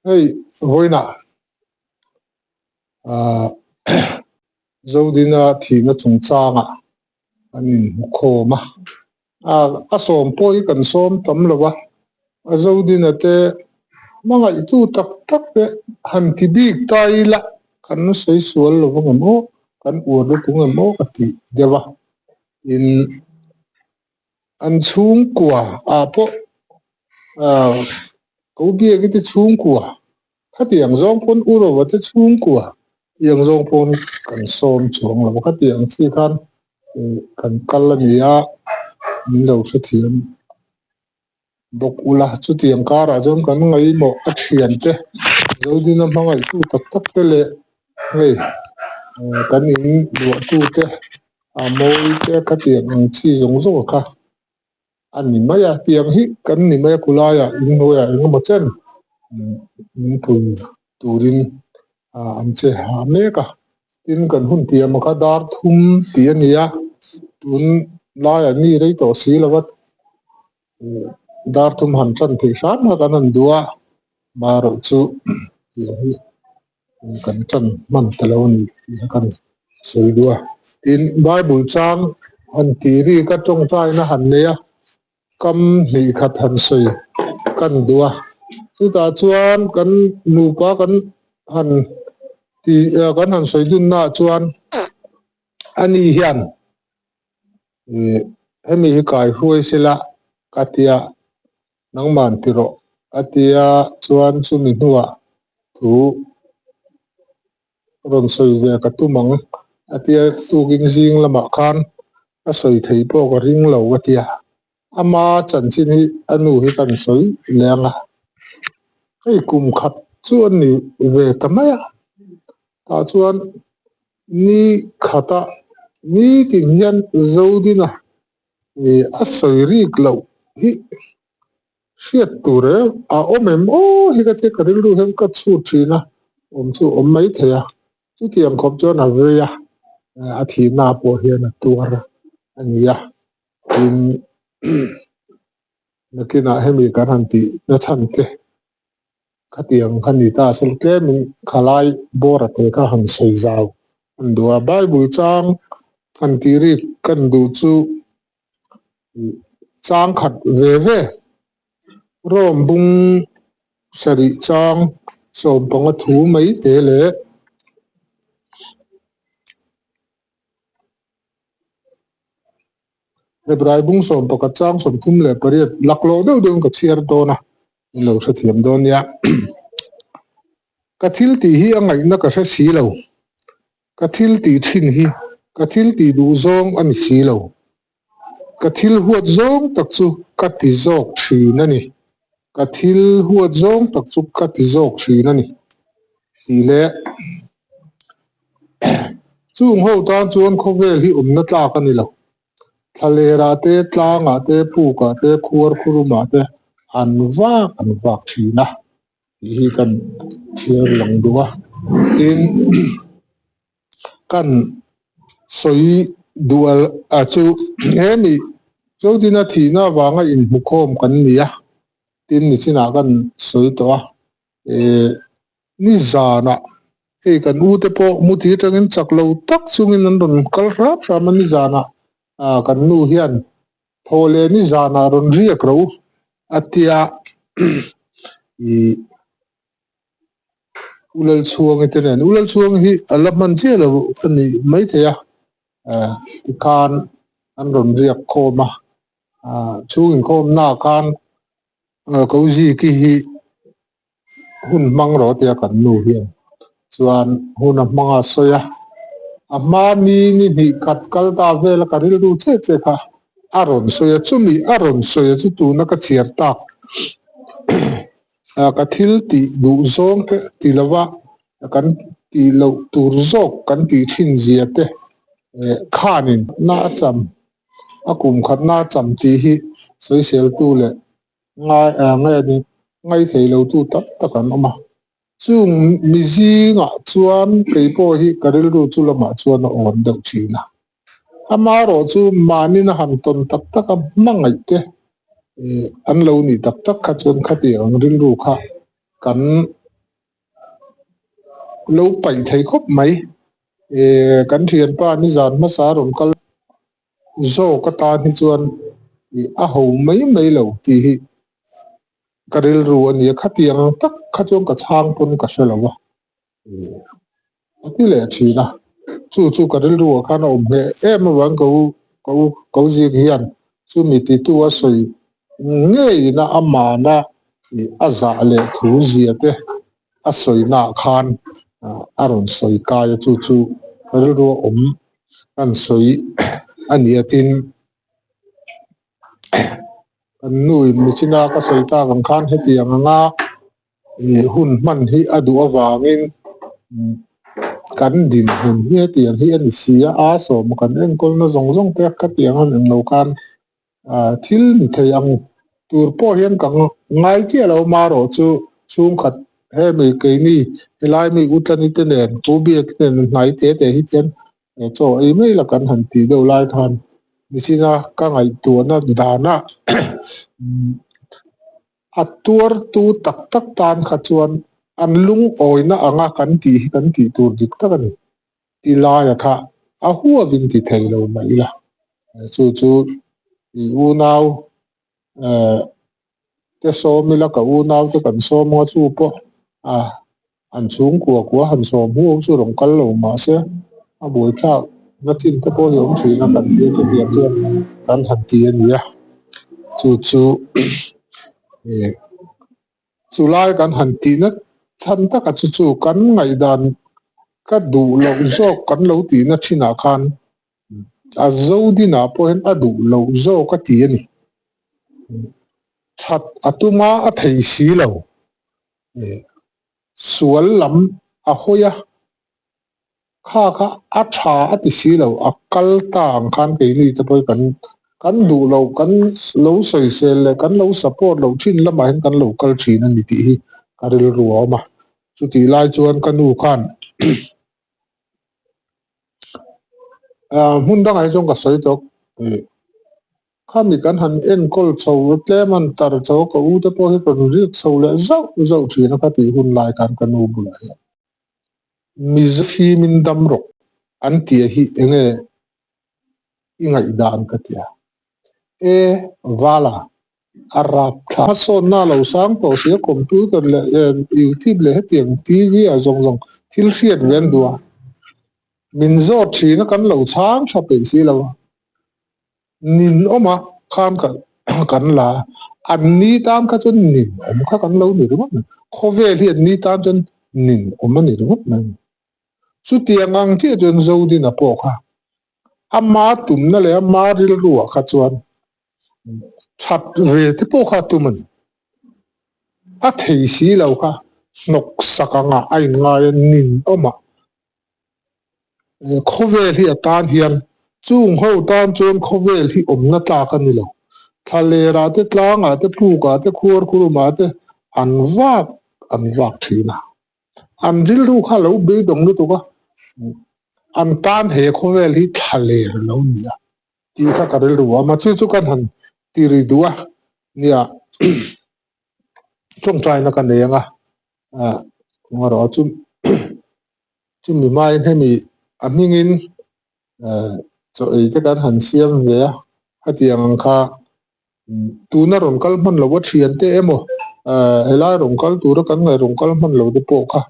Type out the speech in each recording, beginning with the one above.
Hei vawiinah ah Zodina thihna chungchangah an inhmu khawm a, a sawm pawh hi kan sawm tam lo a, a Zodina te hmangaihtu tak tak te han ti bik ta ila kan sawi sual lo vang em aw, kan uar lutuk em aw ka ti deuh a, tin an chhungkua ah pawh ko biak te chhungkua Khatiang zawng pawn U Rova te chhungkua tiang zawng pawn kan sawm chuang lo. Khatiang chi khan kan kal a ni a, min lo hrethiam bawk ula. Chutiang karah chuan kan ngaihmawh a thiante Zodina hmangaihtu tak tak te leh hei kan in luahtu te a mawi te khatiang ang chi zawng zawng kha a ni mai a, tiang hi kan ni mai a kulaiah inhnuaiah engemaw chen min pui turin an che ha mek a, tin kan hun tiam kha dar thum tih a ni a, tun laiah mi rei tawh si lo va, dar thum han tan theih hram kha kan han duh a, marawh chu tiang hi kan tan hman ta lo a ni tih kha kan sawi duh a. Tin, Bible chang han tih ri ka tawngtaina han nei a, kam hnih khat han sawi kan duh a. Chutah chuan kan nupa kan han tih kan han sawi dunnaah chuan ani hian hemi hi kai hruai sela ka tia Nangman ti rawh a tia chuan chumi hnuah thu rawn sawi ve ka tum ang a tia tukin zing lamah khan a sawi thei pawh ka ring lo a tia ama chanchin hi a nu hi kan sawi leng a hei kum khat chu a ni ve ta mai a tah chuan ni khata nitin hian Zodina a sawi rik loh hi hriat tur e a awm em aw hi ka tia ka rilru hian ka chhut thin a awm chu awm mai thei a chutiang khawp chuan a vei a a thihna pawh hian a tuar a ni a tin nakinah hemi kan han tih na chhan te Khatiang kha ni ta se tlemin khalai bawra te kha han sawi zau an duh a. Bible chang han tih rik kan duh chu chang khat ve ve. Rome bung sarih chang 15 thu mai te leh Hebrai bung 11 chang 38 laklawh deuh deuhin ka chhiar dawn a, min lo hrethiam dawn nia. Ka thil tih hi a ngaihna ka hre si lo, ka thil tih thin hi ka thil tih duh zawng a ni si lo, ka thil huat zawng tak chu ka ti zawk thin a ni, ka thil huat zawng tak chu ka ti zawk thin a ni tih leh Chung ho tan chuan khawvel hi awmna tlak a ni lo. Thlalerah te, tlangah te, pukah te, khuar khurumah te an vak an vak thin a tih hi kan chhiar lang duh a. Tin, kan sawi duh a chu he ni Zodina thihna avanga inhmukhawm kan ni a, tin nichinah kan sawi tawh a. Nizanah hei kan u te pawh muthi atangin chak lo tak chungin an rawn kal hrap hram a, nizanah kan nu hian thaw leh nizanah rawn riak ro a tia ih U Lalchhuangi te nen U Lalchhuangi hi a la hman chiah lo a ni maithei a tikhan an rawn riak khawm a chhung inkhawmnaah khan Koziki hi hun hmang rawh tia kan nu hian chuan hun a hmang a sawi a, a hma ni ni hnih khat kal ta vel a ka rilru che che kha a rawn sawi a, chumi a rawn sawi a chu tuna ka chhiar tak ka thil tih duh zawng te ti lova kan tih loh tur zawk kan tih thin zia te khanin na a cham a kum khat na a cham tih hi sawiseltu leh ngai ngai a ni ngai thei lo tu tak tak an awm a chung mi zingah chuan kei pawh hi ka rilru chu lamah chuan a awn deuh thin a amaherawh chu mahnin a han tawn tak tak a hmangaih te ih an lo nih tak tak kha chuan khatiang rilru kha kan. lo paih thei khawp mai. Kan thianpa nizan hmasa rawn kal zawk atan hi chuan a ho mai mai lo tih hi ka rilru a nia. Khatiang ang tak kha chuan ka chhang pawn ka hre lo a, a ti leh thin a. Chu chu ka rilru ah khan a awm hneh em avang ka u ka u ka u zing hian chumi titu a sawi ngeiin a amana a zah leh thu zia te a sawinaah khan a rawn sawi kai a, chu chu rilru a awm an sawi a ni a. Tin, kan nu in michina ka sawi tak ang khan hetiang anga hun hman hi a duh avangin kan dinhmun hi hetiang hi a ni si a, a sawm kan enkawlna zawng zawng te khatiang an englo khan thil ni thei ang tur pawh hian ka ngai chiah lo marawh chu chhungkhat hemi keini helai mi Utlani te nen Pu Biak te nen hnai te te hi chuan chaw ei mai la kan han tih deuh lai khan nichina ka ngaihtuahna dana a tuartu tak tak tan kha chuan an lungawina anga kan tih hi kan tih tur dik tak a ni. Ti laia kha a huavin ti thei lo mah ila, chu chu i unau te sawm ila, ka unau te kan sawm anga chu pawh a an chhungkua kua han sawm huau chu rawn kal lo mah se a buaithlak na chin te pawh hi awm thin a, kan tia chutiang chuan kan han ti a nia. Chu chu Chu lai kan han tihna chhan taka chu chu kan ngaihdan ka duh loh zawk kan lo tihna thinah khan a zo dinah pawh hian a duh loh zawk a ti a ni. That a tuma a thei si lo. Sual lam a hawi a, Kha kha a tha a ti si lo, a kal ta ang khan keini te pawh hi kan kan duh lo, kan lo sawisel leh kan lo support loh thin lamah hian kan lo kal thin a ni tih hi ka rilru a awm a. Chutih lai chuan ka nu khan hmun dangah hi chuan ka sawi tawk Khami kan han enkawl chho tlem an tar chho a, ka u te pawh hi rawn riak chho leh zauh zauh thin a kha tih hun lai khan ka nu bulah hian Mizo fimin dam rawk an tia hi enge i ngaihdan ka ti a. E Vala, a rap thla hmasawnna a lo sang tawh si a, computer leh youtube leh hetiang TV ah zawng zawng thil hriat ve an duh a, min zawt thin a kan lo chhang tha peih si lo a. Nin awma khan kan la a, an ni tan kha chuan nin awm kha kan lo ni ringawt mai. Khawvel hi an ni tan chuan nin awm a ni ringawt mai. Chutiang ang chiah chuan Zodina pawh kha ama tumna leh ama rilruah kha chuan that ve te pawh kha a tum a ni. A thei si lo kha hnawk sak angah a inngai a, nin awmah Khawvel hi a tan hian chung ho tan chuan khawvel hi awmna tlak a ni lo. Thlalerah te, tlangah te, pukah te, khuarkhurumah te an vak an vak thin a. An rilru kha a lo beidawng lutuk a, an tan he khawvel hi thlaler a lo ni a tih kha ka rilru a. Mahse chu kan han ti ri duh a, nia tawngtaina ka nei ang a, erawh chu Chumi hmain hemi a hmingin chaw ei te kan han siam ve a, hetiang ang kha tuna rawn kal hman lo a thian te emaw helai rawn kal tura kan ngaih rawn kal hman lo te pawh kha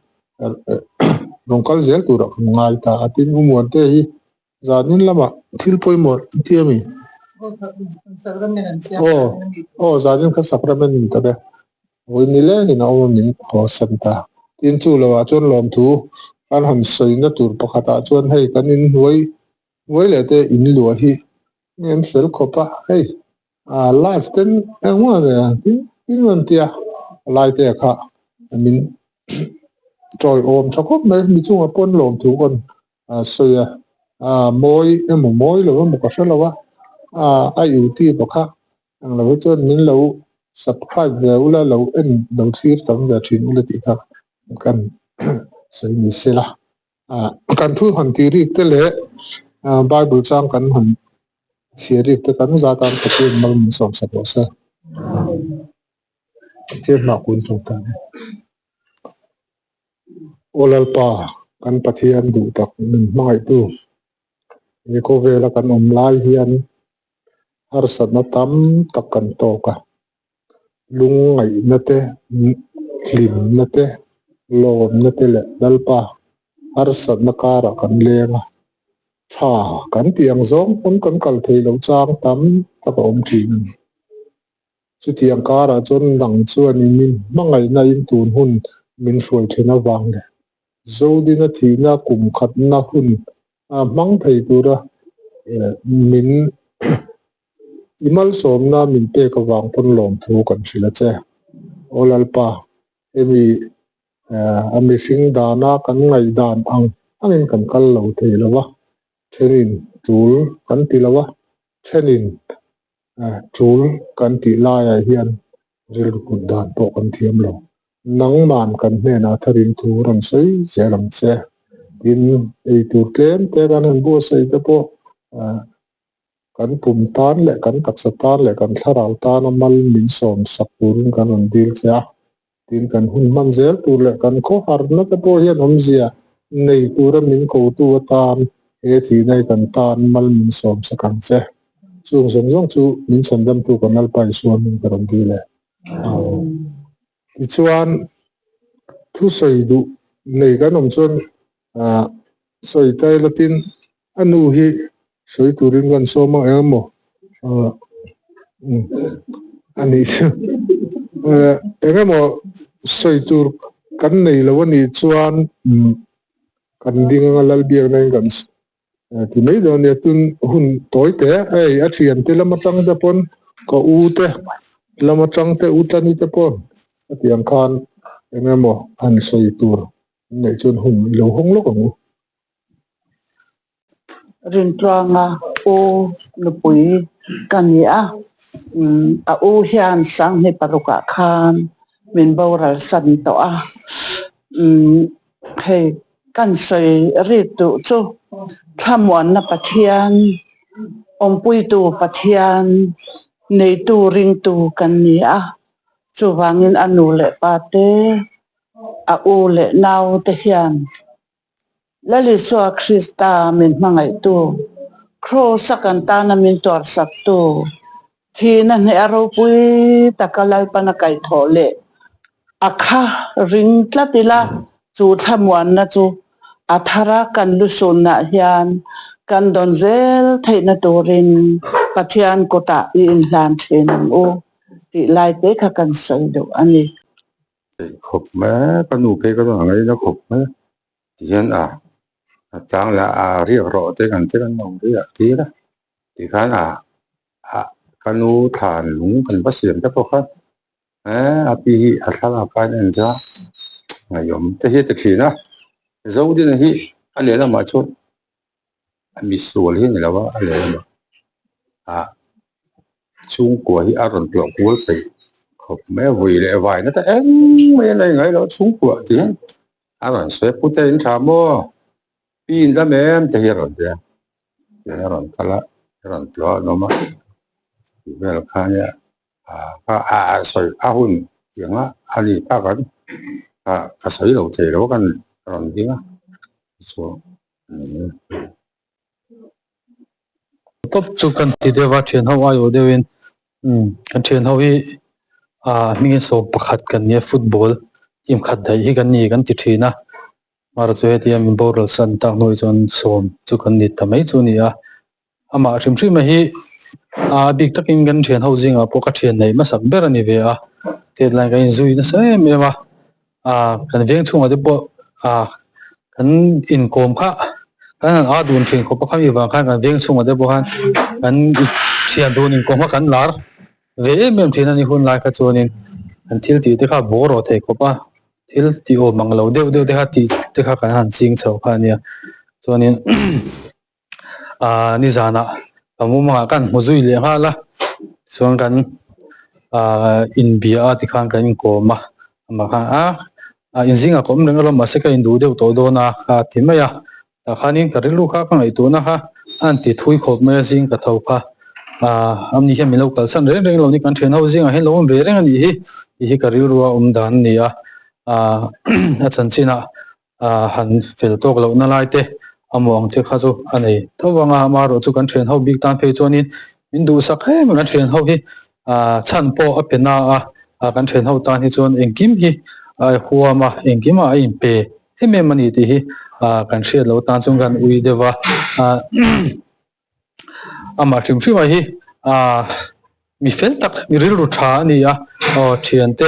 rawn kal zel turah kan ngai ta a. Tin, U Muante hi Zanin lamah thil pawimawh an ti a mi? Aw, aw zanin kha sacrament in tak e. Vawi nilengin a awm a min haw san ta. Tin chu lovah chuan lawmthu kan han sawina tur pakhatah chuan hei kan in hnuai hnuai leh te in luah hi an fel khawp a, hei live ten engmaw tin tin an tia lai te kha min tawiawm tha khawp mai mi chungah pawn lawmthu kan sawi a, mawi emaw mawi lo emaw ka hre lo a, a youtube a kha ang lo hi chuan min lo subscribe ve ula lo en lo thlir tam ve thin ula tih kha kan sawi ni sela. Kan thu han tih rik te leh bible chang kan han chhiar rik te kan zat a Pathian mal min sawm sak rawh se. Pathian hmah kun tawngtai. Aw Lalpa. Kan Pathian duh tak min hmangaihtu he khawvela kan awm lai hian harsatna tam tak kan tawk a, lungngaihna te, hlimna te, lawmna te leh Lalpa harsatna karah kan leng a, tha kan tih ang zawng pawn kan kal thei loh chang tam tak a awm thin a ni. Chutiang karah chuan nang chuan i min hmangaihna in tun hun min hruai then avang leh Zodina thihna kum khatna hun a hmang thei tura min i malsawmna min pek avang pawn lawmthu kan hrilh a che. Aw Lalpa, hemi a mihring dana kan ngaihdan ang angin kan kal lo thei lo va, thenin tul kan ti lo a, thenin Tul kan tih laiah hian rilru kut dan pawh kan thiam lo. Nangman kan hnenah tharin thu rawn sawi zel ang che. Tin, ei tur tlem te kan han buatsaih te pawh kan pum tan leh kan taksa tan leh kan thlarau tana mal min sawm sak turin kan rawn dil che a. Tin, kan hun hman zel tur leh kan khawharna te pawh hian awmzia nei tura min kotu atan he thihna hi kan tan mal min sawm sak ang che. Chung zawng zawng chu min chhandamtu kan Lalpa Isua hming ka rawn dil e. Amen. Tichuan, thusawi duh nei kan awm chuan sawi tai latin a nu hi sawi turin kan sawm ang eng emaw a nih chu eng emaw sawi tur kan nei lo a nih chuan kan ding anga Lalbiakna in kan ti mai dawn nia tun hun tawi te hei a thian te lam atang te pawn ka u te lam atang te u tani te pawn a tih ang khan eng emaw han sawi tur neih chuan hun i lo hawng lawk ang u. Rintluanga u nupui ka ni a, a u hian Sanghni parukah khan min boral san tawh a, hei kan sawi rik duh chu thlamuanna Pathian, awmpuitu Pathian, neitu ringtu kan ni a, chuvangin a nu leh pa te, a u leh nau te hian Lal Isua Krista min hmangaihtu, Kraws-a kan tana min tuarsaktu, thihna hneh a ropui taka Lalpana kaihthawh leh a kha ring tlat ila chu thlamuanna chu a thara kan lusunah hian kan dawn zel theihna turin Pathian kutah i inhlan thin ang u tih lai te kha kan sawi duh a ni. Theih khawp mai ka nu phei ka chuan a ngaina khawp mai ti hian a a tlang leh a riak rawh te kan te kan lo riah tir a tikhan a a ka nu thlan lung kan va siam te pawh khan eh a pi hi a thlalak a en tia ngaihawm te hi a ti thin a Zodina hi a lehlamah chuan a misual hi a ni lo a a lehlamah ah chhungkua hi a rawn tlawh kual peih khawp mai a vui leh vai na ta engmah a nei ngai lo chhungkua tih hian a rawn sawi a pute in tha maw pi in dam em te hi a rawn ti a tihian a rawn kal a a rawn tlawh a nawm a tih vel kha nia ah a sawi a hun tiang a a ni tak an ah ka sawi lo thei lo a kan rawn ding a chuan. Tawp chu kan ti deuh a, thian ho aiawh deuhin kan thian ho hi ah hmingin sawm pakhat kan nia football team khat daih hi kan ni kan ti thin a, mara chu hetia min boral san tak hnuai chuan sawm chu kan ni ta mai chu a ni a, amah hrim hrim a hi a bik takin kan thian ho zingah pawh ka thian neih hmasak ber a ni ve a, deadline kan inzui nasa em em a. Ah kan veng chhungah te pawh ah kan inkawm kha kan han a dun thin khawp a khami vang khan kan veng chhungah te pawh khan kan thian dun inkawm kha kan lar ve em em thin a ni hun lai kha chuanin kan thil tih te kha bawr rawh thei khawp a thil tih awm ang lo deuh deuh te kha tih te kha kan han ching chho kha a nia chuanin ah nizanah ka mumangah kan hmu zui leh nghal a chuan kan ah inbia a tikhan kan inkawm a amah khan a ah inzingah ka awm reng alawm mahse ka induh deuh tawh dawn a kha a ti mai a tah khanin ka rilru kha ka ngaihtuahna kha a han ti thui khawp mai a zing ka tho kha ah amni hian min lo kalsan reng reng lo ni kan thian ho zingah hian lo awm ve reng a nih hi tih hi ka rilru a awm dan a ni a ah a chanchinah. han fel tawk lohna lai te amaw ang te kha chu a nei tho vang a, amaherawhchu kan thian ho bik tan phei chuanin min duhsak em kan thian ho hi chhan pawh a pe na a, kan thian ho tan hi chuan engkim hi a huam a, engkim ah a inpe em em a ni tih hi kan hriat loh tan chuan kan ui deuh a. Amah hrim hrim ah hi ah mi fel tak mi rilru tha a ni a aw thiante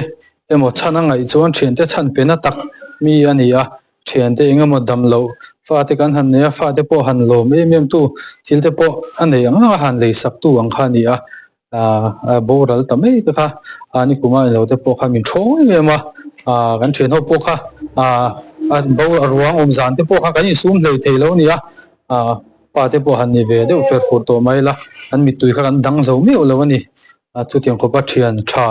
emaw chhan a ngaih chuan thiante chhan pe na tak mi a ni a thiante eng emaw dam loh fate kan han nei a fate pawh han lawm em em tu thil te pawh a nei ang ang a han lei sak tu ang kha a ni a ah boral ta mai te kha ah nikum a ilo te pawh kha min thawng em em a ah kan thian ho pawh kha ah a bo a ruang awm zan te pawh kha kan insum hlei thei lo a ni a ah pa te pawh han ni ve deuh fer fur tawh mai la an mittui kha kan dang zo miauh lo a ni ah chutiang khawpa thian tha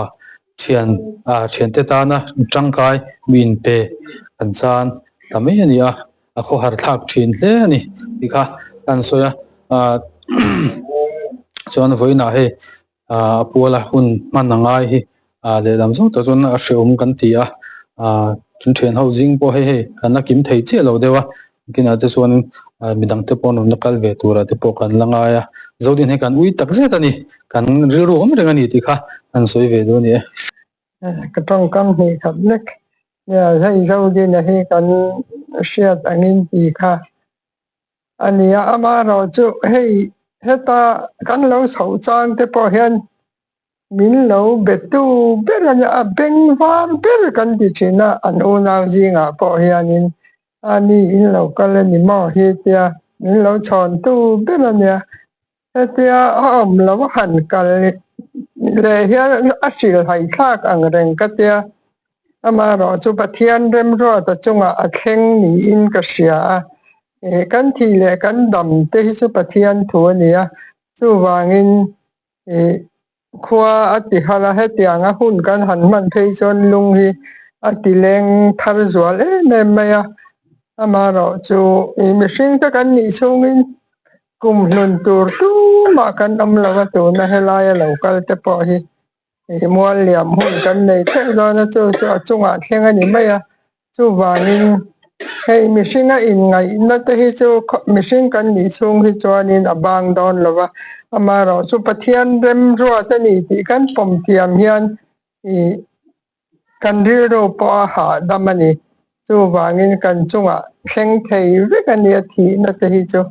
thian ah thian te tana tangkai mi inpe kan chan ta mai a ni a. A khawhar thlak thin hle a ni tih kha kan sawi a ah chuan vawiinah hei ah a puala hun hman a ngai hi ah lehlam zawng tak chuan a hrehawm kan ti a ah chung thian ho zing pawh hei hei kan la kim thei chiah lo deuh a kinah te chuan ah midang te pawh an rawn la kal ve turah te pawh kan la ngai a zodin hei kan ui tak zet a ni kan rilru awm reng a ni tih kha kan sawi ve duh a ni e. Ka tawngkam hnih khat lek nia hei Zodina hi kan hriat angin ti kha a ni a, amaherawhchu hei heta kan lo chhoh chang te pawh hian min lo be tu ber a nia, a beng var ber kan ti thin a, an unau zingah pawh hianin a ni in lo kal a ni maw hi tia min lo chhawn tu ber a nia. Hetia a awm lo a han kal leh hian a hrilhhai thlak ang reng ka tia. Amaherawhchu Pathian remruata chungah a thleng niin ka hria a. Kan thih leh kan dam te hi chu Pathian thu a ni a, chuvangin khua a ti hal a, hetiang a hun kan han hman phei chuan lung hi a ti leng thar zual em em mai a. Amaherawhchu mihring te kan nih chhungin Kum hlun tur tumah kan awm lo a, tuna helaia lo kal te pawh hi ih mual liam hun kan nei theuh dawn a, chu chu a chungah thleng a ni mai a. Chuvangin hei mihringa inngaihna te hi chu mihring kan nih chhung hi chuanin a bang dawn lo va, amaherawhchu Pathian remruat a ni tih kan pawm thiam hian ih Kan rilru pawh a hahdam a ni. Chuvangin kan chungah thleng thei vek a nia thihna te hi chu.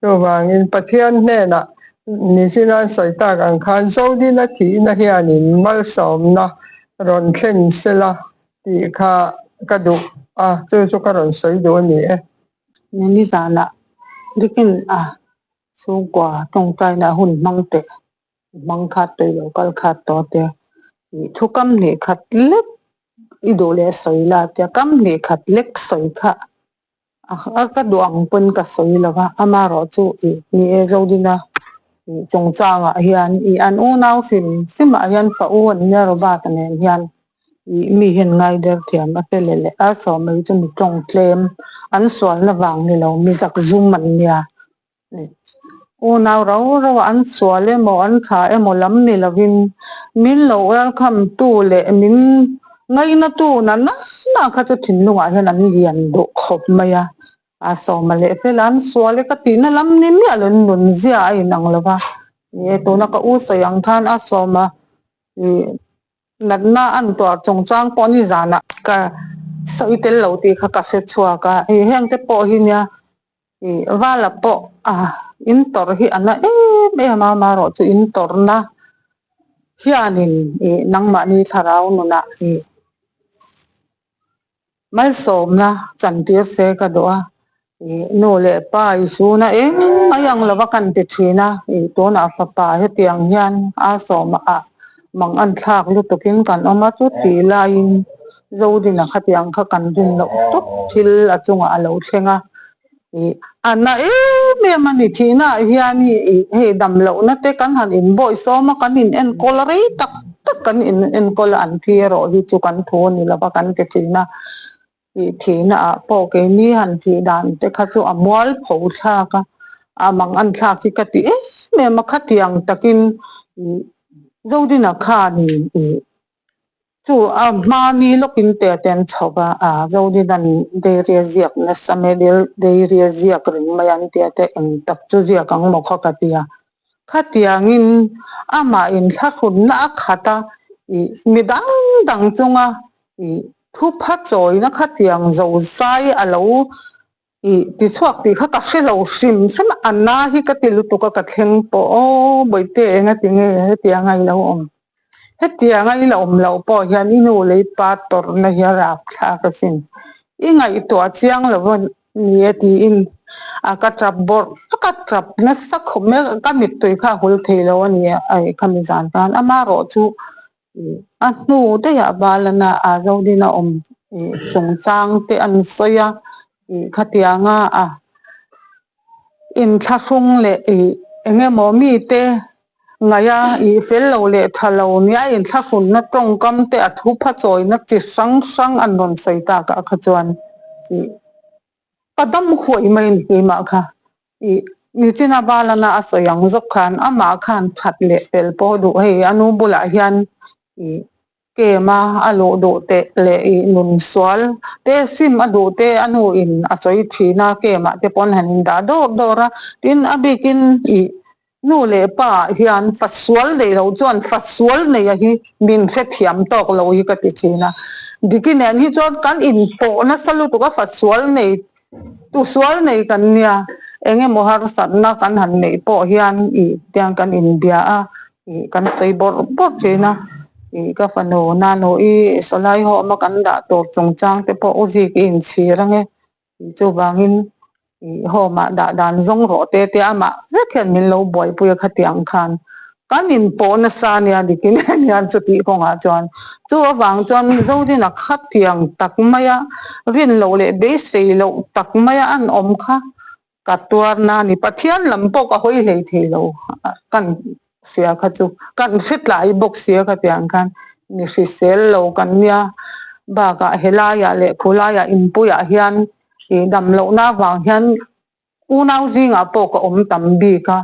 Chuvangin Pathian hnenah Nizina sawi tak ang khan Zodina thihna hianin malsawmna rawn thlen sela tih kha ka duh a, chu chu ka rawn sawi duh a ni e. Nizanah dikin a chhungkua tawngtaina hun hmang teh. Hmang khat te i lo kal khat tawh te ih thu kam hnih khat lek i duh leh sawi la tia kam hnih khat lek sawi kha a ka duh ang pawn ka sawi lo va amaherawh chu ih ni e Zodina ih chungchangah hian ih an unau hrim hrim ah hian pa u an nia Robert-a nen hian ih mi hian ngaider thiam a fel leh a sawmei chu mi tawng tlem an sualna vang ni lo mi zakzum an nia. Unau rau rau an sual emaw an tha emaw lam ni lovin min lo welcome tu leh min ngaina tu na nana kha chu thinlungah hian an lian duh khawp mai a, a sawma leh fela an sual e ka tihna lam ni miah lo in nunzia a inang lo va, ni e tuna ka u sawi ang khan a sawma ih Natna an tuar chungchang pawh ni zanah ka sawi tel lo tih kha ka hre chhuak a, ih heng te pawh hi nia ih vala pawh a in tawrh hi a na em em a, amaherawh chu in tawrhna hianin ih nangmahni thlarau nunah ih Malsawmna chantir se ka duh a, ih nu leh pa i zuna eng mai ang lova kan ti thin a, ih tunah fapa hetiang hian a sawm ah mang an thlak lutukin kan awm a, chu tih laiin Zodina khatiang kha kan rin loh tawp thil a chungah a lo thleng a, ih a na em em a ni thihna ah hian ih hei dam lohna te kan han inbawihsawm a kan in enkawl rei tak tak kan in enkawl a an thi erawh hi chu kan thu a ni lova kan ti thin a ih thihna ah pawh keini han thih dan te kha chu a mual pho thlak a a mang an thlak hi ka ti em em a khatiang takin ih Zodina khanin ih. Chu a hmani lawkin te te an chho va, a Zodin-a'n dairy a ziak nasa mai a, dairy a ziak reng mai a an ti a te eng tak chu ziak ang maw kha ka ti a. Khatiangin amah inthlahrunna a khat a, ih mi dang dang chunga ih thupha chawina khatiang zozai a lo Ih, tichhuak tih kha ka hre lo hrim hrim a, a na hi ka ti lutuk a ka thleng pawh aw Bawihte enga ti nge hetiang a i lo awm? Hetiang a i la awm loh pawh hian i nu leh i pa tawrhna hi a rapthlak asin. I ngaihtuah chiang lo a ni e tiin a ka tap bawrh ka tap nasa khawp mai a, ka mittui kha a hul thei lo a ni a khami zan khan amaherawh chu A hnu daihah Balana a Zodina awm chungchang te an sawi a, khatianga a inthlahrung leh eng emaw mite ngaia fel lo leh tha lo nia inthlahrunna tawngkam te a thupha chawina chi hrang hrang an rawn sawi takah kha chuan ka dam huai mai a ni keimah kha. Ih, Nichina Balana a sawi ang zawk khan amah khan that leh fel pawh duh hei a nu bulah hian ih kem a a luh duh teh leh ih nun sual te sim a duh te a nu in a sawi thin a kem ah te pawn han in dah dawr dawr a tin a bikin ih nu leh pa ah hian fa sual nei lo chuan fa sual nei a hi min hrethiam tawk lo hi ka ti thin a Diki nen hi chuan kan inpawh nasa lutuk a fa sual nei Tu sual nei kan nia, eng emaw harsatna kan han neih pawh hian ih tiang kan inbia a, ih kan sawi bawrh bawrh thin a, ih ka fanu nanu i sawlai hawm a kan dah tur chungchang te pawh u zik i inchhir ange tih chuvangin ih home ah dah dan zawng rawh te te amah vek hian min lo buaipui a khatiang khan. Kan inpawh nasa nia dikin hian chutih kawngah chuan chu avang chuan Zodina khatiang tak maia rin loh leh beisei loh tak maia an awm kha ka tuarna a ni. Pathian lam pawh ka hawi hlei thei lo kan hria kha chu kan hre tlai bawk sia khatiang khan mi hrisel lo kan nia bakah helaiah leh khulaiah inpuiah hian ih dam lohna avang hian Unau zingah pawh ka awm tam bik a,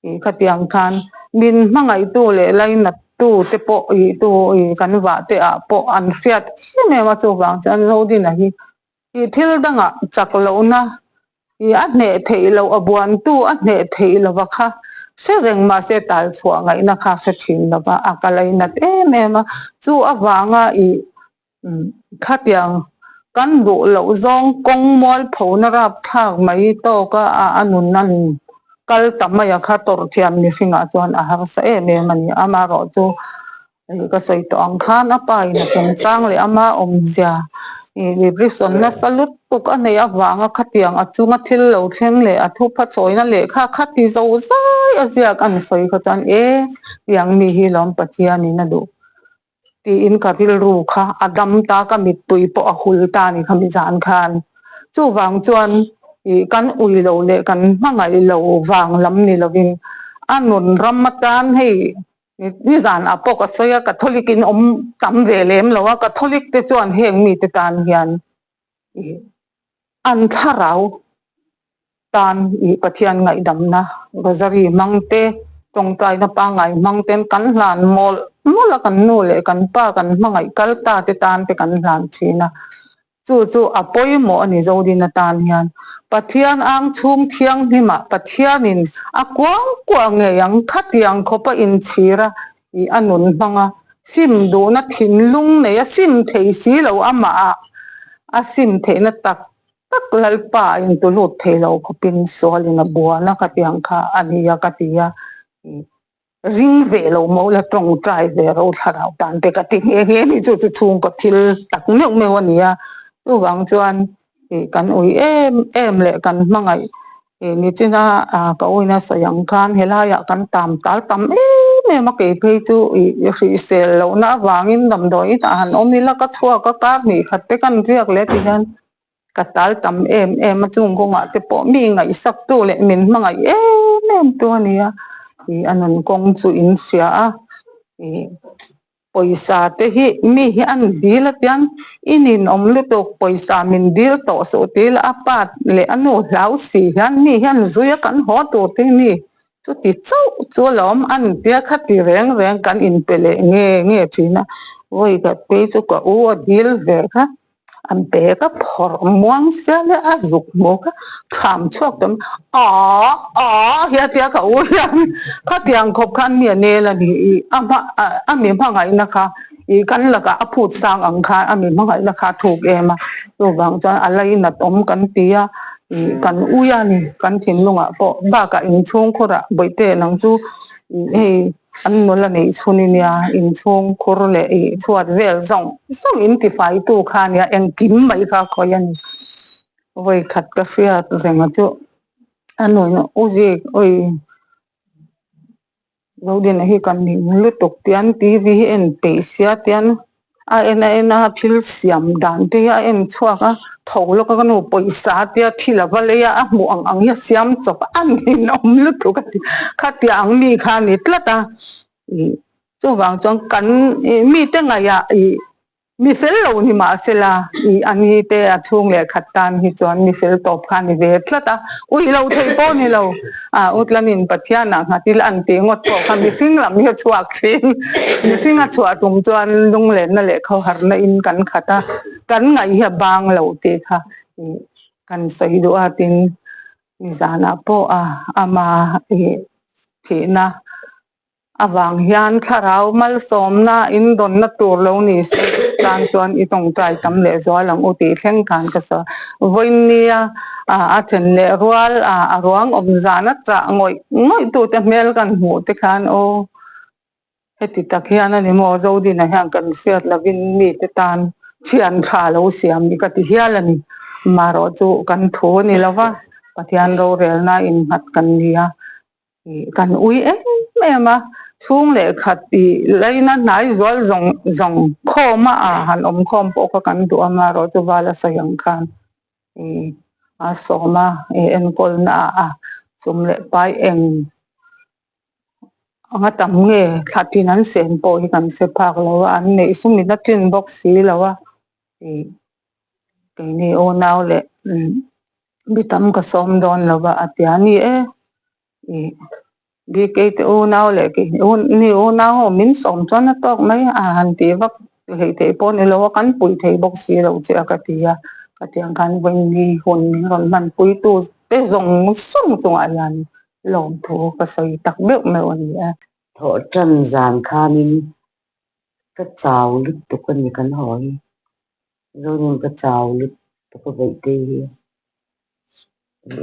ih khatiang khan min hmangaihtu leh lainattu te pawh ih tu ih kan vah te ah pawh an hriat em em a, chuvang chuan Zodina hi ih thil dangah chak lohna ih a hneh theih loh a buantu a hneh theih lova kha hre reng mahse tal chhuah ngaihna kha hre thin lova a ka lainat em em a, chu avanga ih Khatiang kan duh loh zawng kawng mualphona rapthlak mai tawk a, a nun an kal ta mai a kha tawrh thiam mihringah chuan a harsa em em a ni. Amaherawhchu ka sawi tawh ang khan a pa in a chungchang leh ama awmzia depression nasa lutuk a neih avanga khatiang a chunga thil lo thleng leh a thupha chawina lehkha khati zo zai a ziak an sawi kha chuan e tiang mi hi lawm Pathianin a duh. Tiin ka rilru kha a dam ta, ka mittui pawh a hul ta a ni khami zan khan. Chuvang chuan ih kan ui lo leh kan hmangaih lo vang lam ni lovin a nun ram atan hei nizan ah pawh ka sawi a, Catholic in awm tam ve lem lo a, Catholic te chuan heng mite tan hian ih an thlarau tan ih Pathian ngaihdamna Rosary hmang te, tawngtaina pangngai hmang ten kan hlan mawlh mawlh a, kan nu leh kan pa kan hmangaih kal ta te tan te kan hlan thin a, chu chu a pawimawh a ni Zodina tan hian Pathian ang chhung thianghlimah Pathianin a kuang kuah ngei ang khatiang khawpa inchhira ih a nun hmang a, sim duhna thinlung nei a sim thei si lo amah ah a sim theihna tak tak Lalpa a intu lut thei lo khawpin sualin a buan a khatiang kha a ni a ka ti a, ring ve lo maw la tawngtai ve ro thlarau tan te ka ti nghe nghe ni chu chu chhungkaw thil tak meuh meuh a ni a, chuvang chuan ih kan ui em em leh kan hmangaih ih nichina ka uina sawi ang khan helaiah kan tam tal tam em em a kei phei chu ih hrisel lohna avangin damdawi inah han awm ila ka chhuak a kar hnih khat te kan riak leh ti hian Ka tal tam em em a, chung kawngah te pawh mi ngaihsak tu leh min hmangaih em em tu a ni a, ih a nun kawng chu in hria a, ih pawisa te hi mi hi an dil a tiang i ninawm lutuk pawisa min dil tawh suh ti ila a pa leh a nu hlau si hian mi hian zui a kan haw tur te hi ni chuti chauh chu alawm an tia kha ti reng reng kan inpe leh nge nge thin a. Vawi khat phei chu ka u a dil ve kha an pe ka phawrh muang sia le a zuk hmu kha tham chhuak tawh mai aah aah hi a tia ka u hian khatiang khawp khan mi a nel a ni i a hma a mi hmangaihna kha ih kan lakah a phut sang ang khan a mi hmangaihna kha a thuk em a chuvang chuan a lainat awm kan ti a ih kan ui a ni kan thinlungah pawh bakah inchhungkhurah bawihte nang chu ih hei. An nula neih chhun i nia, inchhung khur leh ih chhuat vel zawng zawng in tifai tu kha nia, engkim mai kha khawi a ni. Vawi khat ka hriat reng a chu a nuin u zik ui Zodina hi kan ning lutuk tian TV hi en peih sia tian a en a en a thil siam dan te hi a en chhuak a, tho lawk a ka nu pawisa tia thil a va lei a, a hmuh ang ang hi a siam chawp a, a ninawm lutuk a ti, khatia ang mi kha a ni tlat a, ih chuvang chuan kan ih mite ngaihah ih mi fel lo ni mahsela ih a ni te a chhung leh khat tan hi chuan mi fel tawp kha a ni ve tlat a, ui lo theih pawh a ni lo. A utlanin Pathianah nghat ila an tih ngawt pawh kha mihring lam hi a chhuak thin. Mihring a chhuah tum chuan lunglenna leh khawharna in kan khat a, kan ngaih hi a bang lo tih kha kan sawi duh a tin nizanah pawh a ama thihna Avang hian thlarau malsawmna indawnna tur lo ni se tan chuan i tawngtai tam leh zual ang u tih thleng khan ka sawi. Vawiinnia a then leh rual a ruang awm zana chah ngawih ngawih tute hmel kan hmuh te khan aw heti tak hian a ni maw Zodina hian kan hriat lovin mite tan thian tha lo siam ni ka ti hial a ni. Marawh chu kan thu a ni lova Pathian rorelna innghat kan ni a. Kan ui em em a, chhung leh khat ih laina hnai zual zawng zawng khawm a a han awm khawm pawh kha kan duh a, marawh chu val a sawi ang khan ih a sawm a ih enkawl na a sum leh pai eng anga tam nge thla tin an sen pawh hi kan hre phak lo a, an neih sum in a tlin bawk si lo a ih keini unau leh mi tam ka sawm dawn lo va a ti a ni e ih bik ei te unau leh kei ni unau ho min sawm chuan a tawk mai a han tih vak hleih theih pawh a ni lo a kan puih thei bawk si lo che a ka ti a ka ti ang khan vawiin hun min rawn hman pui tu te zawng zawng chungah hian lawmthu ka sawi tak meuh meuh a ni e. Thawh tan zan khanin Ka chau lutuk a ni kan haw hi. Zonin ka chau lutuk a Bawihte hi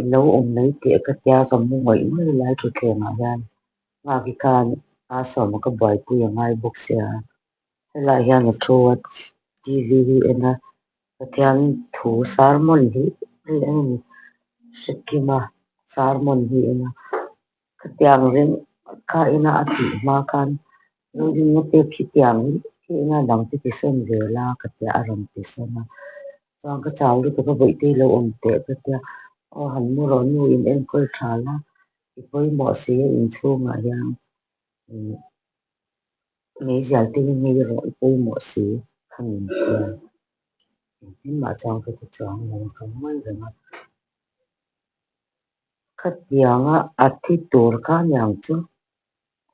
i lo awm mai teh ka tia ka mu ngawih ngawih lai thutthleng ah hian nghak i khan a sawm a ka buaipui a ngai bawk sia. Helaiah hian a thu a TV hi en a Pathian thu sermon hi hei a ni hrekim a sermon hi en a. Khatiang ring kha ina a tih hma khan Zodinna te khitiang hi ina dang te ti sawn ve la ka tia a rawn ti sawn a. Chuan ka chau lutuk a bawihte i lo awm teh ka tia aw han mu rawh nu in enkawl tha la i pawimawh si a inchhungah hian meizial te hi ngei rawh i pawimawh si kha min tia. Engtin mah chuan ka ti chuang lo a ka ngawi reng a. Khatianga a thi tur kha niang chu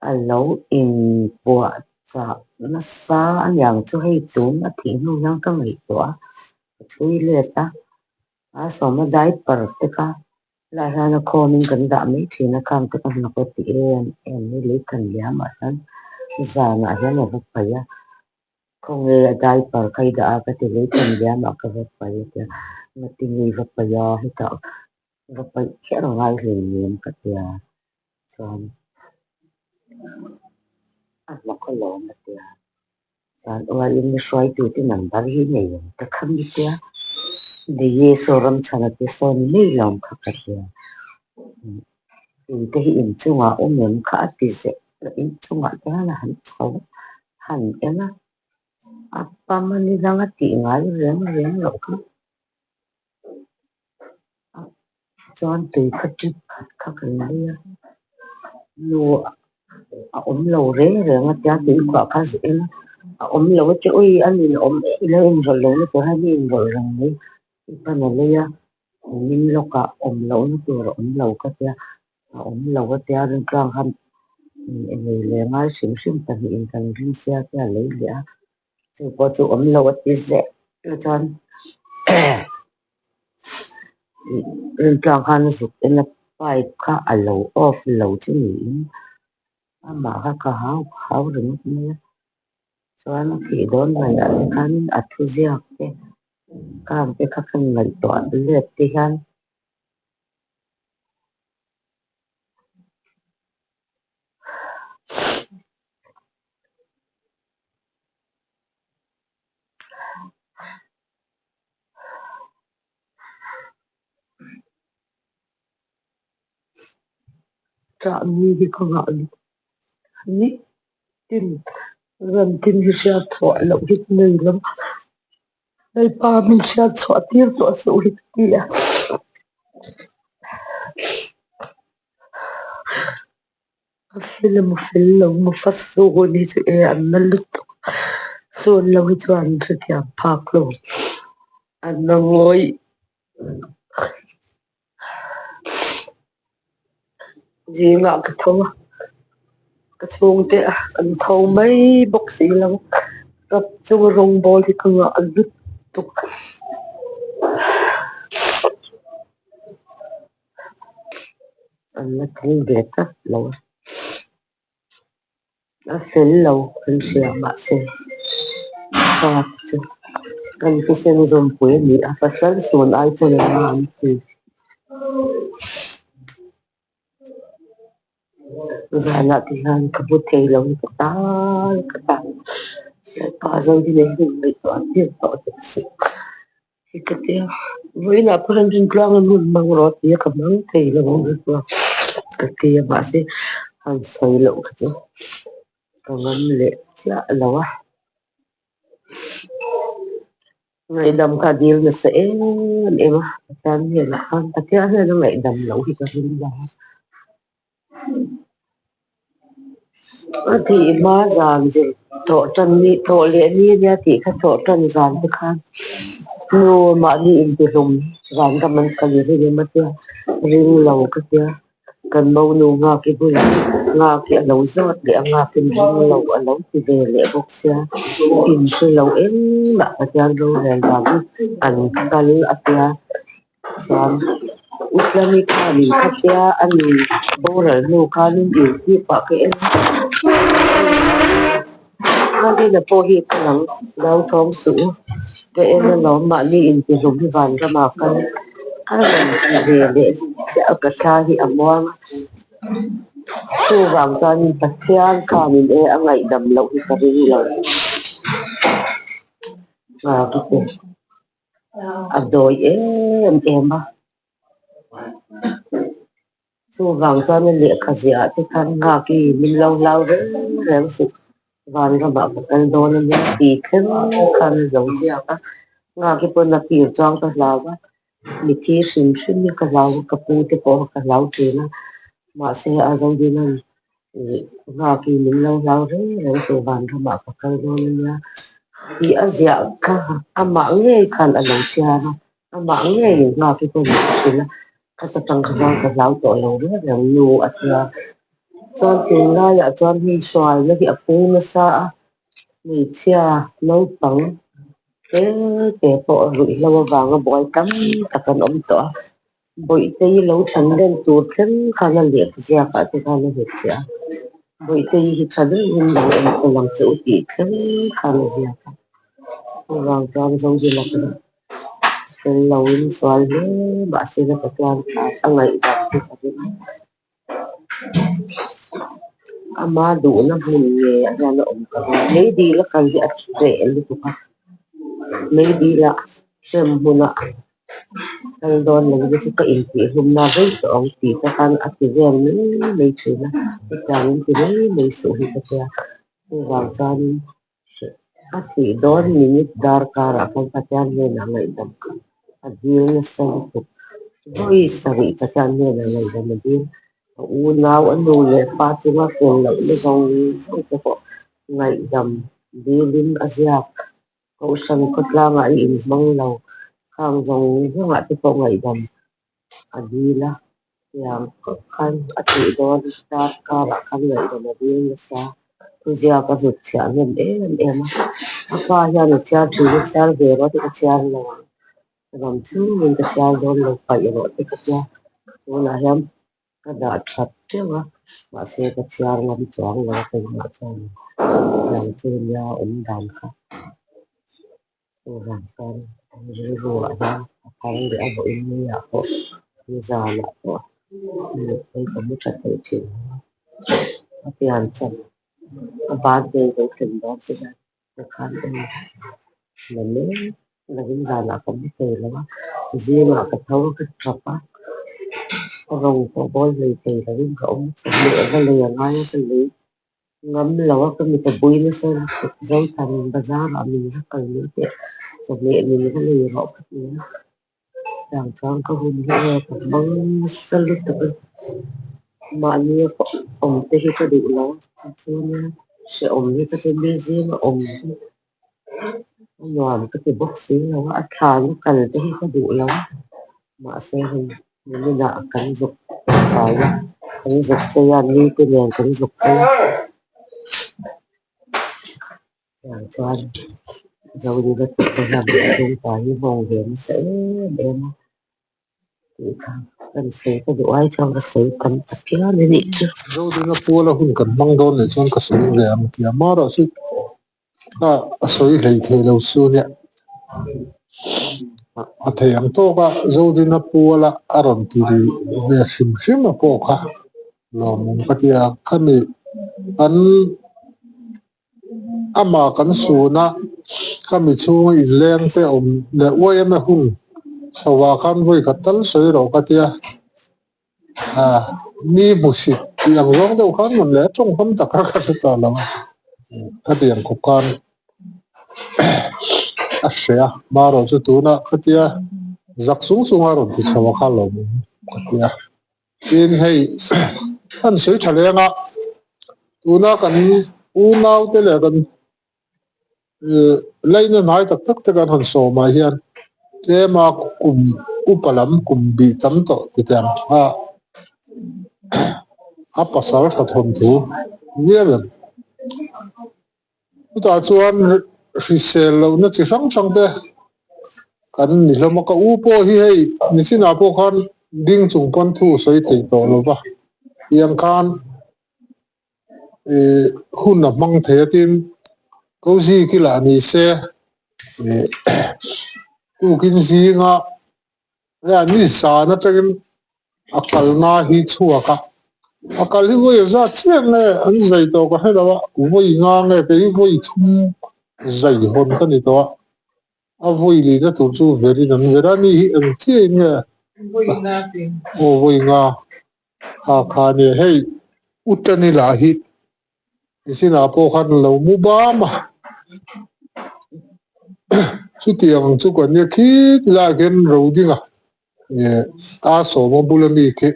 a lo inpuah chah nasa a niang chu hei tun a thih hnu hian ka ngaihtuah a, ka chhui let a, a sawma diaper te kha helaiah hian a khawmin kan dah mai thin a, khang te ka hnawk a ti em em mai lei kan liam ah hian zanah hian a va paih a. Khawnge a diaper kha i dah a ka ti lei kan liam ah ka va paih a tia ngati nge i va paih a hetah va paih kher a ngai hleinem ka tia chuan a hnawk alawm a tia chuan uain i hruaitute number hi nei ang ta kha mi tia nei e saw ramchhan a ti sawn mai lawm kha ka tia tute hi inchungah awm em kha a ti zeh inchungah te hian a han chho han en a a pam a ni dang a tih ngai reng reng loh kha chuan tui kha tip khat kha kan lei a nu a awm lo reng reng a tia tui khuah kha zeh en a a awm lo a ti ui a nin awm em em a inrawlh lo na tur hian i inrawlh reng mai i pan a lei a min lawkah awm lohna tur a awm lo ka tia a awm lo a tia rintluang khan nei leh ngai hrim hrim pahnihin kan ring sia tia lei leh a. Chu pawh chu awm lo a ti zeh na chuan Rintluang khan a zuk en a pipe kha a lo off lo chu niin amah kha ka hau hau ringawt mai a chuan a thih dawn hnaihah te khan a thuziak te kang te kha ka ngaihtuah let te hian. Ṭah ni hi ka ngah lutuk ni tin zan tin hi hriat chhuah loh hi ka nei lo Lalpa min hriat chhuah tir tawh suh hi ka ti a. A fel emaw fel lo emaw fa sawn hi chu e an na lutuk sawn lo hi chuan an hrethiam phak lo an na ngawih zingah ka tho a ka chhungte an tho mai bawk si lo rap chunga rawngbawl hi ka ngah lutuk. An la thung ve tlat lo a, a fel lo an hria mahse fa chu kan thisen zawmpui a ni a, pasal sawn ai pawn a la an ti. Zanah te hian ka bu thei lo hi ka tal ka tal Lalpa Zodina hi min ngaihtuah tir tawh teh suh. Hi ka ti a, vawiinah pawh hian Rintluanga nun hmang rawh tia ka hmang thei lo ang chu ka ti a, mahse han sawi loh kha chu ka ngam leh chiah lo a. Ngaihdam kha a dil nasa em em a, Pathian hnenah khan Pathian hian a ngaihdam loh hi ka ring lo a. A tih hma zan zir thawh tan ni thawh leh ni ania tih kha thawh tan zan te khan nu mahni intihlum van ram an kal i ring em a tia ring lo ka tia kan monu nghak i bulah nghak i a lo zawt leh a nghak in ring lo a lo ti ve leh bawk sia inhre lo engmah Pathian rorel vang hi an kal a tia. Chuan Utlami khanin khatia a ni boral hnu khanin YouTube ah ka en a Rina pawh hi ka lang hlauthawng suh u ka en alawm mahni intihlum hi vanramah kal a rawn ti ve leh chiah a ka thla hi a muang a chuvang chuanin Pathian khanin e a ngaihdam loh hi ka ring lo ka ti. A dawi em em a, chuvang chuan a lehkha ziah te khan nghak i min lo hlau reng reng suh, vanramah ka kal dawn a nia tih thleng khan a zo ziak a, nghak i pawn a tir chuan ka hlau a, mithi hrim hrim hi ka hlau a, ka pu te pawh ka hlau thin a, mahse a Zodina'n Nghak i min lo hlau reng reng suh vanramah ka kal dawn a nia tih a ziah kha amah ngei khan a lo chhiar a, amah ngeiin nghak i pawh min hrilh a, khata tang kha chuan ka hlau tawh lo reng reng nu a tia. Chuan tunlaiah chuan hei hruaina hi a pung nasa a, hmeichhia naupang te te pawh ruihhlo avanga buai tam tak an awm tawh a. Bawihtei lo thlan reng tur thleng khan a lehkha ziakah te khan a hmu chiah a, Bawihtei hi tha deuhin lo enkawl ang che u tih thleng khan a ziak a, chuvang chuan Zodila chu fel loin sual hle mahse na Pathian kha a ngaihdam hi ka ring a, ama duhna hmun nge ah hian a awm ka ring a, meidil a kal hi a hreh lutuk a, meidil ah hrem hmunah Kal dawn lo te chu ka intihhlumna vei tawh ang tih te khan a ti vel mai mai thin a, chutiangin ti mai mai suh hi ka tia. Chuvang chuanin a thih dawn minute darkarah khan Pathian hnenah ngaihdam kha a dil nasa lutuk. Vawi sarih Pathian hnenah ngaihdam a dil. A unau a nu leh pa chunga fel lohna zawng zawng te pawh ngaihdam dilin a ziak. Kohhran khawtlangah i inhmang lo, khang zawng zawngah te pawh ngaihdam a dil a, tiang khawp khan a tih dawn darkarah khan ngaihdam a dil nasa, thuziak a hnutchhiah hnem em em a. A pa hian a chhiar thin a chhiar ve rawh a ti ka chhiar lo ang. Ka dam chungin ka chhiar dawn lo paih rawh te ka tia. Tunah hian ka dah that teuh a, mahse ka chhiar ngam chuang lo a keimah chuan tiang chu nia awm dan kha. Chuvang chuan rilru ah hian a thar leh a vawiin ni ah pawh nizan ah pawh mittui ka hmu tha thei thin a, a pian cham a birthday lo thlen dawn te hian ka khan en la mek lovin zanah ka mu thei lo a, zingah ka tho a ka tap a, ka rawng pawh bawl hlei thei lovin ka awm chawhmeh va lei a ngai a ka lei Ngam lo a ka mit a bui nasa lutuk Zotan bazar ah min va kal mai teh chawhmeh min va lei rawh ka ti a, chutiang chuan ka hun hi nge ka hmang nasa lutuk a, mahni a awm te hi ka duh lo a chuan hrehawm hi ka ti mi zinga awm hi a nuam ka ti bawk si lo a, a thlan a kal te hi ka duh lo a, mahse hei Niminah kan zuk kai a, kan zuk chei a, nite nen kan zuk phei a. Tiang chuan Zodina tih te hian chhungkua hi nghawng ve nasa em em a tih kha kan sawi ka duh ai chuan ka sawi tam ta phian a nih chu. Zodina puala hun kan hmang dawn leh chuan ka sawi ve ang tia marawh chu a sawi hlei thei lo chu nia. A thei ang tawk a, Zodina puala a rawn ti ri ve hrim hrim a pawh kha lawmawm ka ti a, khami kan amah kan sun a, khami chhunga inleng te awm leh uai em a hun chho ah khan vawi khat tal sawi rawh ka ti a. Mi hmusit tih ang zawng deuh khan rawn leh a tawngkam tak kha ka hre ta lo a, khatiang khawp khan a hre a, marawh chu tunah khatia zak chung chunga rawn ti chho a kha lawmawm ka ti a. Tin hei an sawi tha leng a, tuna kan unaute leh kan Laina hnai tak tak te kan han sawm ah hian tlema kum upa lam kum bih tam tawh ti teh ang a a pasal tha thawnthu viau em. Chutah chuan hrisel lohna chi hrang hrang te kan ni hlawm a, ka u pawh hi hei nichinah pawh khan ding chung pawn thu sawi thei tawh lova tiang khan ih hun a hmang thei a tin Kozi kilah ni se ih tukin zinga ni zan atangin a kalna hi chhuak a a kal hi vawi zat chiah nge an zai tawh ka hre lo a vawi nga nge kei hi vawi thum zai hawn ka ni tawh a a vawi lihna tur chu verin an ver a ni hi eng chiah in nge aw vawi nga Kha kha nia hei Utani lah hi nichinah pawh khan lo mu bam a, chutiang ang chu kan nia khit lai khian Rodinga eh a sawma bula mi khi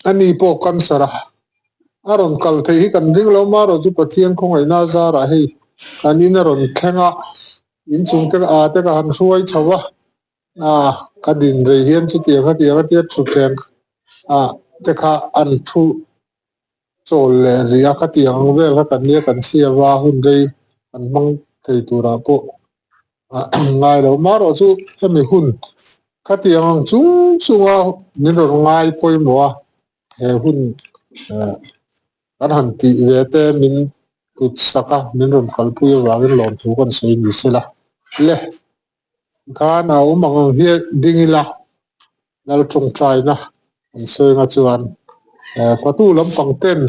ani pawh cancer a, a rawn kal theih hi kan ring lo marawh chu Pathian khawngaihna a zarah hei kan in a rawn thleng a, inchung te a te ka han hruai chho a. A ka din rei hian chutiang a tiang a tia thutthleng ah te kha an thu chawl leh rih a khatiang ang vel kha kan nia kan chhia va hun rei kan hmang thei turah pawh ngai lo marawh chu hemi hun khatiang ang chung chunga min rawn ngai pawimawh a he hun kan han tih ve te min tut sak a min rawn kalpui avangin lawmthu kan sawi ni sela le. Khan a awm ang ang hi ding ila lal tawngtaina an sawi anga chuan patu lampang ten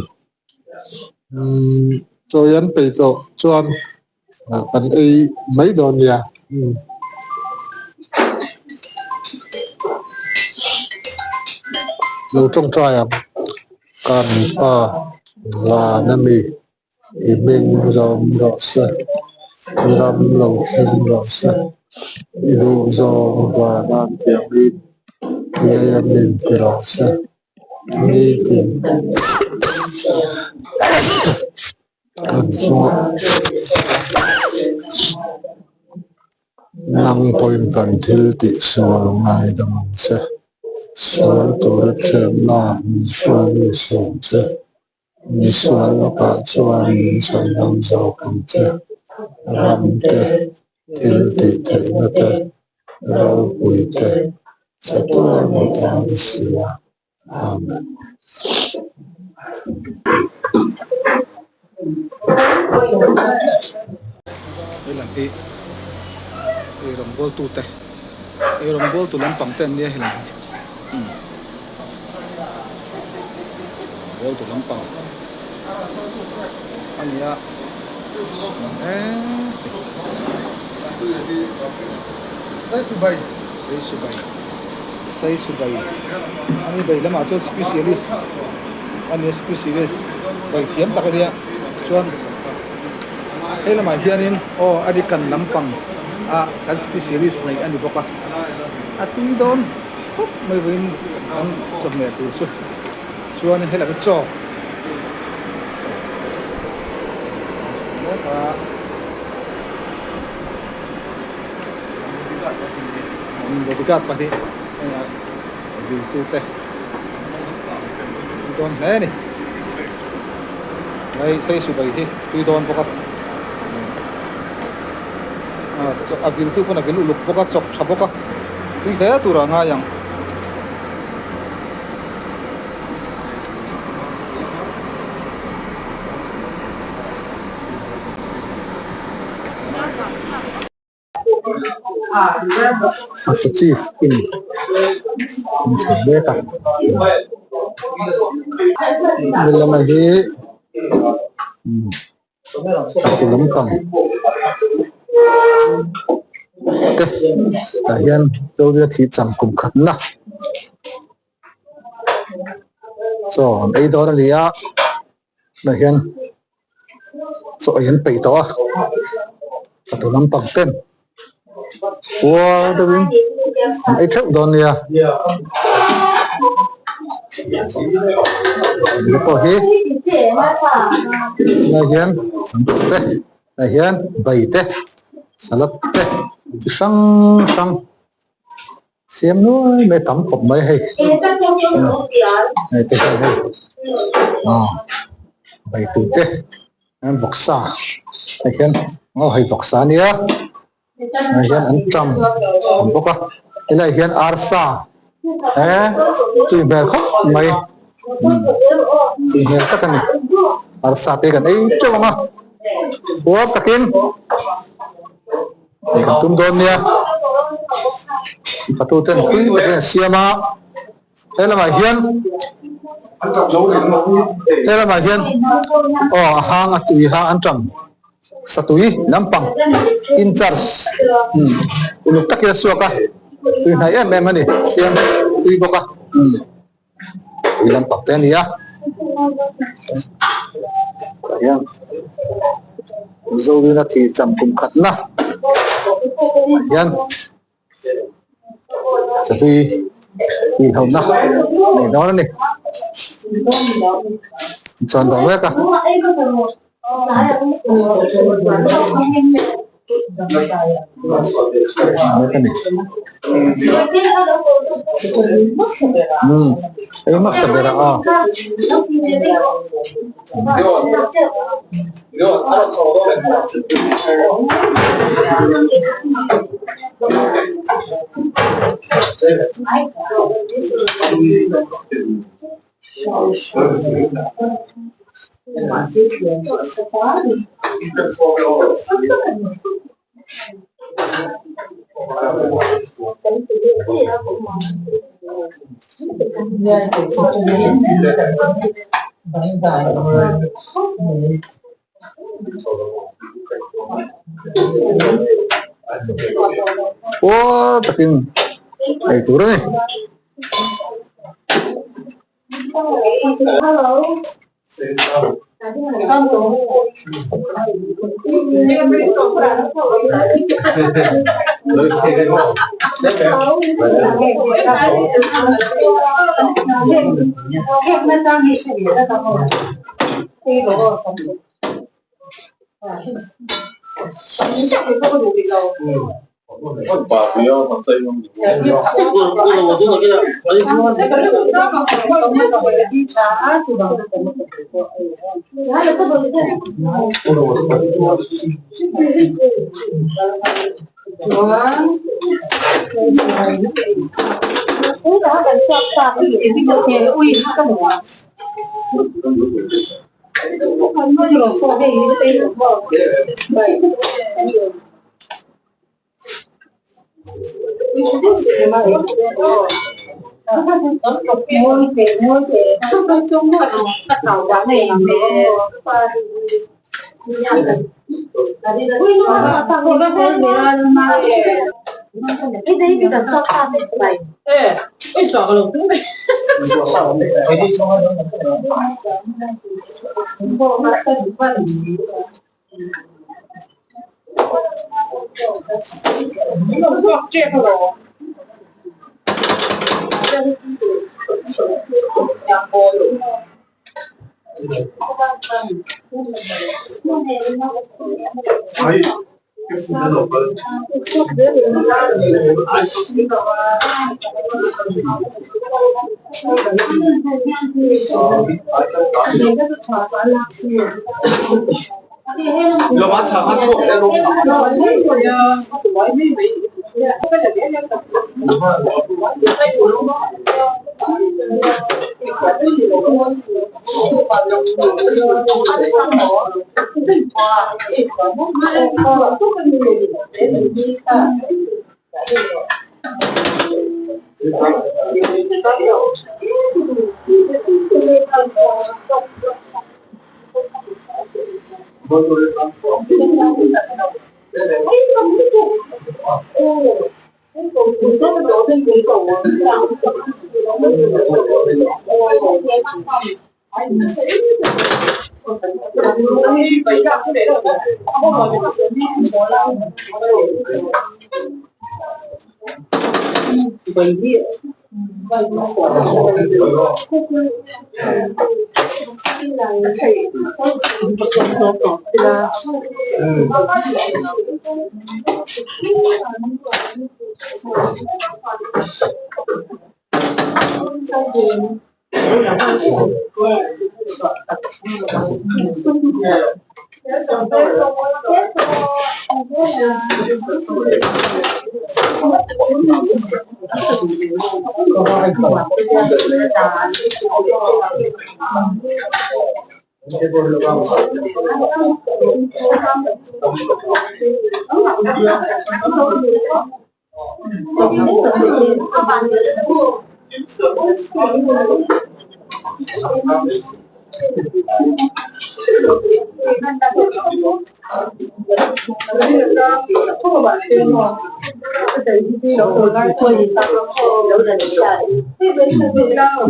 chawi an peih tawh chuan kan ei mai dawn nia. Lo tawngtai ang kan pa van ami. I hming zawm rawh se, i ram lo thleng rawh se, i duh zawng vana tiangin lei a min ti rawh se, nitin kan chhuah nang pawhin kan thil tih sual ngaidam ang che, sual tura thiamna min hruai mi siam che. Misual lakah chuan min chhandam zawk ang che. Ram te, thil tih theihna te, ropui te, chatuan atan i si a. Amen. Helam hi eirawngbawltu te eirawngbawltu lampang te an nia helam hi umm bawltu lampang a nia eee. Saisubai ani bei lamah chuan specialist a nia specialist bei thiam tak a nia chuan hei lamah hianin aw a ri kan lampang ah kan specialist neih a ni bawk a a tui dawn khawp mai vawiin kan chawhmeh tur chu chuan hei lam hi chaw Bodyguard pahnih hengah zirtirte an dawn hle a ni. Hei Saisubai hi tui dawn bawk a, a viltu pawn a vil uluk bawk a, chawk tha bawk a, tui hle turah a ngai ang. A chief in an chhe mek a helama hi ti lampang te tah hian Zoria thih cham kum khatna chaw an ei dawn a ni a tunah hian chaw ei an peih tawh a a tu lampang ten uar deuhin an ei theuh dawn nia hei pawh hi tunah hian samkawr te tah hian bai te salad te chi hrang hrang. Siam nuai mai tam khawp mai hei hei te hian hei aw bai tur te an vawksa hei hian aw hei vawksa a nia hei hian an ṭam awm bawk a helaiah hian arsa eh tui hmel khawp mai tui hmel tak a ni arsa te kan ei ṭeuh ang a puar takin. Hei kan tum dawn nia patu ten tui takin an siam a he lamah hian he lamah hian aw a hang a tui ha an tang satui lampang in charge umm uluk takin a suak a tui hnai em em a ni siam tui bawk a umm. Tui lampang te a ni a tah hian Zolina thih cham kum khatna ah hian chatui tihlohna nei dawn a ni chuan dawh mek a. Ei hmasa ber a aw. Puar takin ei tur a ni.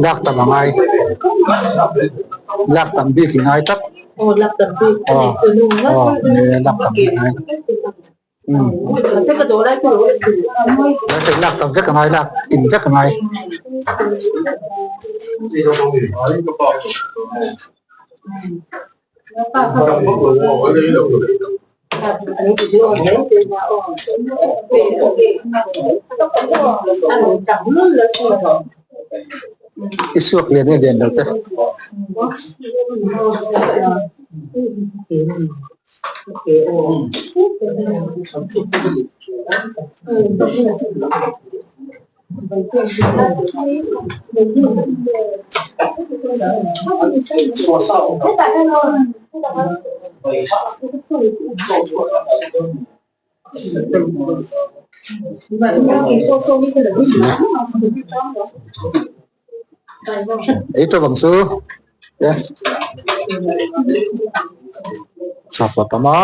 Lak tam a ngai lak tam bik i ngai tlat aw aw lak tam i ngai lak tam vek a ngai lak kim vek a ngai. I suak lian nge lian lo te. Ei tawp ang chu chapa tam a.